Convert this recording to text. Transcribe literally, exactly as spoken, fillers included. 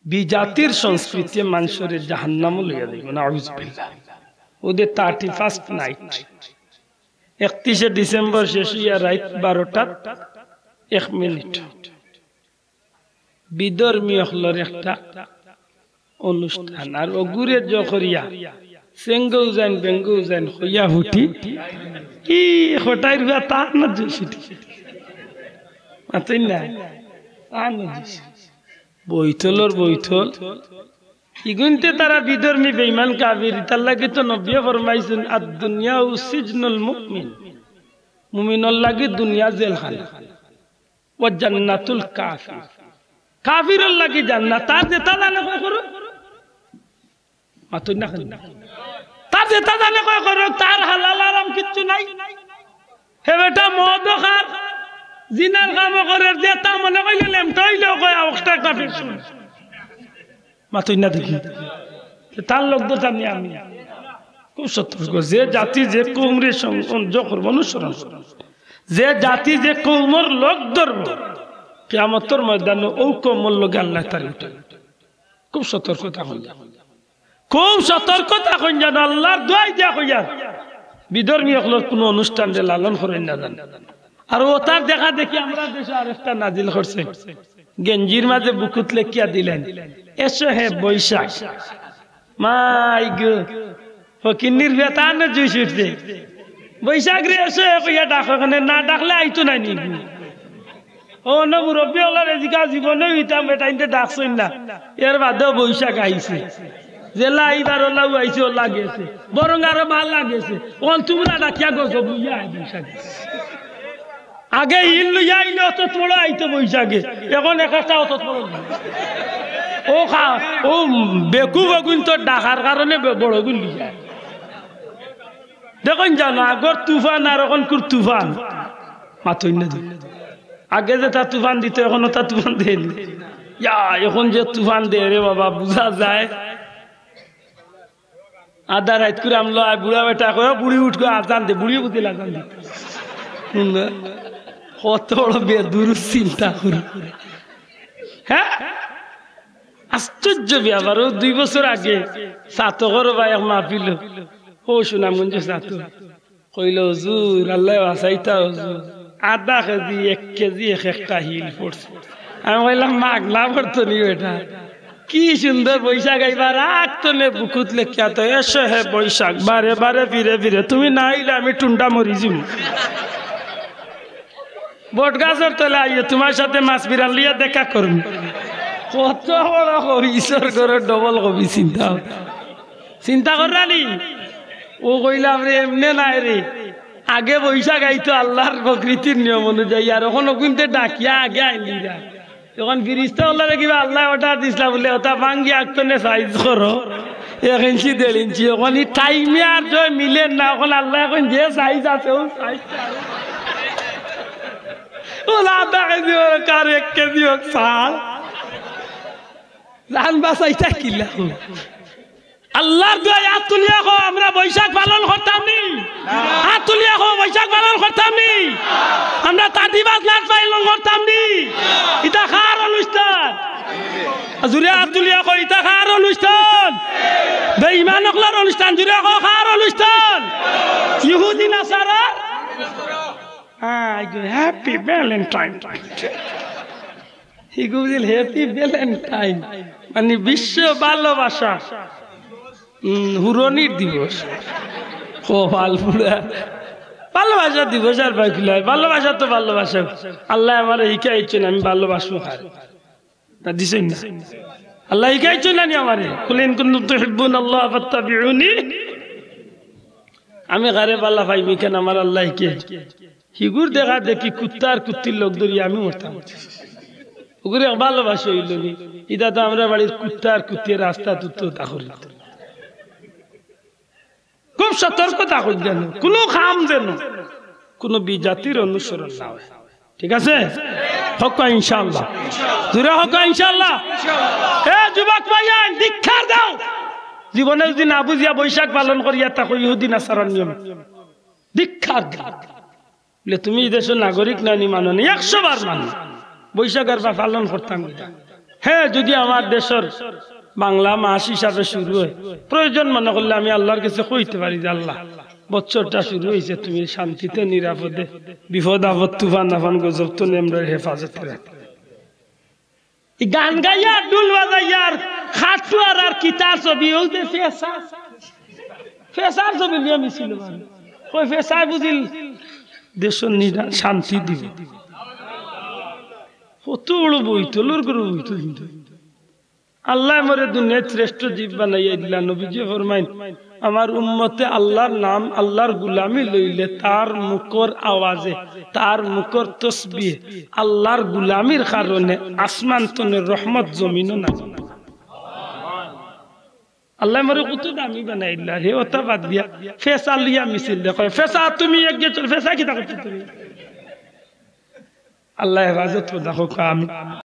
বিজাতির সংস্কৃতিয়ে মানষরে জাহান্নামো লইয়া যাইবো, নাউজুবিল্লাহ। অউ যে থার্টি ফার্স্ট নাইট, একত্রিশে ডিসেম্বর শেষ অইয়া রাইত বারোটাত এক মিনিট, বিধর্মী অকলর একটা অনুষ্ঠান, আর অগুরে জো করিয়া সেঙ্গউ যাইন, বেঙ্গউ যাইন কইয়া হুটি, ই কটাইর হুয়া তার না জুসিটি। মাতইন না, তার না জুসি। বৈতলর বৈতল। ইগুইনতে তারা বিধর্মী, বেইমান, কাফির। ইতার লাগি তো নবীয়ে ফরমাইছইন, "আদ দুনিয়া সিজনুল মুমিন।" মুমিনর লাগি দুনিয়া জেলখানা। "ওয়া জান্নাতুল কাফির।" কাফিরর লাগি জান্নাত। তার যেতা জানে কয় করউক। মাতইন না কেনে? তার যেতা জানে কয় করউক, তার হালাল হারাম কিচ্ছু নাই। হে বেটা মদও খার, জিনার কামও করের, যেতা মনে কইলে লেমটা অইলেও কয়, "আ, অখটা কাফির শুন।" মাতইন না দেখি। তে তার লোক তো জানি আমি। খুব সতর্ক। যে জাতি যে কওমরে সং-, সহ্য করবো, অনুসরণ করবো। যে জাতি যে কওমর লোক ধরবো, কিয়ামতর ময়দানো অউ কওমর লগে আল্লায় তারে উঠাইবা। খুব সতর্ক থাকইন যেন। খুব সতর্ক থাকইন যেন, আল্লার দোয়াই দিয়া কইয়ার। বিধর্মী অকলর কুনু অনুষ্ঠানরে লালন করইন না যেন। আর অতার দেখা দেখি আমরার দেশো আরেকটা নাজিল করছে। গেঞ্জির মাঝে বুকুত লেখিয়া দিলাইন, "এসো হে বৈশাখ।" মাই গো, ফকিন্নির বেতানো জুইস উঠছে। "বৈশাখ রে, এসো হে" কইয়া ডাকো, অখানে না ডাকলে আইতো নায় নি। অউ অনো মুরব্বি অকলরে জিকাও, জীবনেও ইতা বেটাইন্তে ডাকছইন না, এর বাদেও বৈশাখ আইছে। যেলা আইবার অলাউ আইছে, অলা গেছে, বরং আরো ভালা গেছে। অখন তুমরা ডাকিয়া গজব লইয়া আয় বৈশাখে। আগে হিল লইয়া আইলে অত বড় আইতো বৈশাখে, অখন এক একটা অত বড়। অউ খা-, অউ বেকুব অগুইন তো ডাকার কারণে বে-, বড়গুইন লইয়া আয়। দেখইন যেন, আগর তুফান আর অখনকুর তুফান। মাতইন না দেখি। আগে যেতা তুফান দিতো, অখন অতা তুফান দেয় নি। ইয়া, অখন যে তুফান দেয় রে বাবা, বুঝা যায়। আধা রাইত করি আমলো আয়, বুড়া বেটা কয়, "ও বুড়ি উঠ গো, আজান দে।" বুড়িয়ে বুঝিল আজান দে। হুম, কত বড় বেদুরুস চিন্তা করি। হ্যাঁ? আশ্চর্য ব্যাপার, অউ দুই বছর আগে ছাতকর ভাই এক মাহফিল, অউ সুনামগঞ্জ ছাতক। কইলো, "হুজুর, আল্লায় বাঁচাইতা হুজুর, আধা কেজি, এক কেজি এক একটা হিল পড়ছে।" আমি কইলাম, "মাগনা পড়তো নি বেটা?" কি সুন্দর বৈশাখ আইবার আগ তনে বুকুত লেখিয়া তো, "এসো হে বৈশাখ, বারে বারে ফিরে ফিরে, তুমি না আইলে আমি টুন্ডা মরি যিমু। বটগাছর তলে আইও, তুমার সাথে মাছ বিরান লইয়া দেখা করমু।" কত বড় কবি, ঈশ্বর করে ডবল কবি, চিন্তা চিন্তা কররা নি? অউ কইলাম রে, এমনে নায় রে। আগে বৈশাখ আইতো আল্লার প্রকৃতির নিয়ম অনুযায়ী, আর অখন অগুইন্তে ডাকিয়া আগে আইলিরা। অখন ফিরিস্তা অকলরে কিবা আল্লায় অর্ডার দিছলা বুলে, "অতা ভাঙ্গি আগ তনে সাইজ করো, এক ইঞ্চি, দেড় ইঞ্চি।" অখন ই টাইমে আর জয় মিলের না, অখন আল্লায় কইন যে সাইজ আছে, অউ সাইজ। অলা আধা কেজি অউক আর এক কেজি অউক, ছাড়। জান বাঁচাইতা কিলা? আল্লার দোয়াই আত তুলিয়া কও, আমরা বৈশাখ পালন করতাম নি? আত তুলিয়া কও, বৈশাখ পালন করতাম নি? আমরা তাঁতিবাজ নাচ পালন করতাম নি? ইতা কার অনুষ্ঠান? জুরে আত তুলিয়া কও, ইতা কার অনুষ্ঠান? বেঈমান অকলর অনুষ্ঠান। জুরে কও, কার অনুষ্ঠান? ইহুদি নাসারা। হ্যাঁ, হ্যাপি ভ্যালেন্টাইন। ইগু বুঝিল হ্যাপি ভ্যালেন্টাইন, মানে বিশ্ব ভালোবাসা, উম, হুরনির দিবস। কপাল পুড়া। ভালোবাসা দিবস আর ভাই কিলা অয়? ভালোবাসা তো ভালোবাসা। আল্লায় আমারে হিকাইছইন, আমি ভালোবাসবো কারে। তা দিছইন না? আল্লায় হিকাইছইন না নি আমারে? "কুল ইন কুনতুম তুহিব্বুনাল্লাহ ফাত্তাবিউনি।" আমি কারে ভালা পাইমু কেনে, আমার আল্লায় হিকাইছইন। হিগুর দেখা দেখি কুত্তার কুত্তির লগ ধরি আমি মরতাম। ওগুরে এক ভালোবাসা অইলো নি। ইতা তো আমরার বাড়ির কুত্তার কুত্তিয়ে রাস্তাত তো দাখল। খুব সতর্ক থাকইন যেন, কুনু কাম যেন কুনু বিজাতির অনুসরণ না অয়। ঠিক আছে? কউক্কা ইনশাআল্লাহ। জুরে কউক্কা ইনশাআল্লাহ। এ যুবক ভাইয়াইন, ধিক্কার দেও। জীবনে যুদি না বুঝিয়া বৈশাখ পালন করিয়া থাকো ইহুদি নাসারার নিয়ম, ধিক্কার দেও। বুলে, "তুমি ই দেশর নাগরিক নায় নি, মানো নি?" একশো বার মানি। বৈশাখ আর বা পালন করতাম কিতা? হ্যাঁ, যদি আমার দেশর বাংলা মাস হিসাবে শুরু হয়, প্রয়োজন মনে করলে আমি আল্লাহর কাছে কইতে পারি যে, "আল্লাহ, বছরটা শুরু হইছে, তুমি শান্তিতে নিরাপদে, বিপদ আপদ, তুফান আফান, গজব তো নেমরার হেফাজতে রাখো।" ই গান গাইয়া, ঢুল বাজাইয়া, আর খাটুয়ার আর কিতার ছবি, ওই যে ফেসা, ফেসার ছবি লিয়া মিছিল বানায়। কই ফেসায় বুঝিল দেশর নিরা-, শান্তি দিব। কত বড় বইতলর গরু বইতল কিন্তু। আল্লায় মরে দুনিয়াত শ্রেষ্ঠ জীব বানাইয়া দিলা। নবীজি ফরমাইন, "আমার উম্মতে আল্লাহর নাম, আল্লাহর গুলামি লইলে তার মুখর আওয়াজে, তার মুখর তসবিহে, আল্লাহর গুলামির কারণে আসমান তনে রহমত জমিনো না।" আল্লায় মরে কত দামি বানাইলা, হে ওটা বাদ দিয়া ফেসা লিয়া মিছিল দেখো। ফেসা তুমি এক গেছো, ফেসা কিতা করতে তুমি? আল্লায় হেফাজত করো, দেখো আমি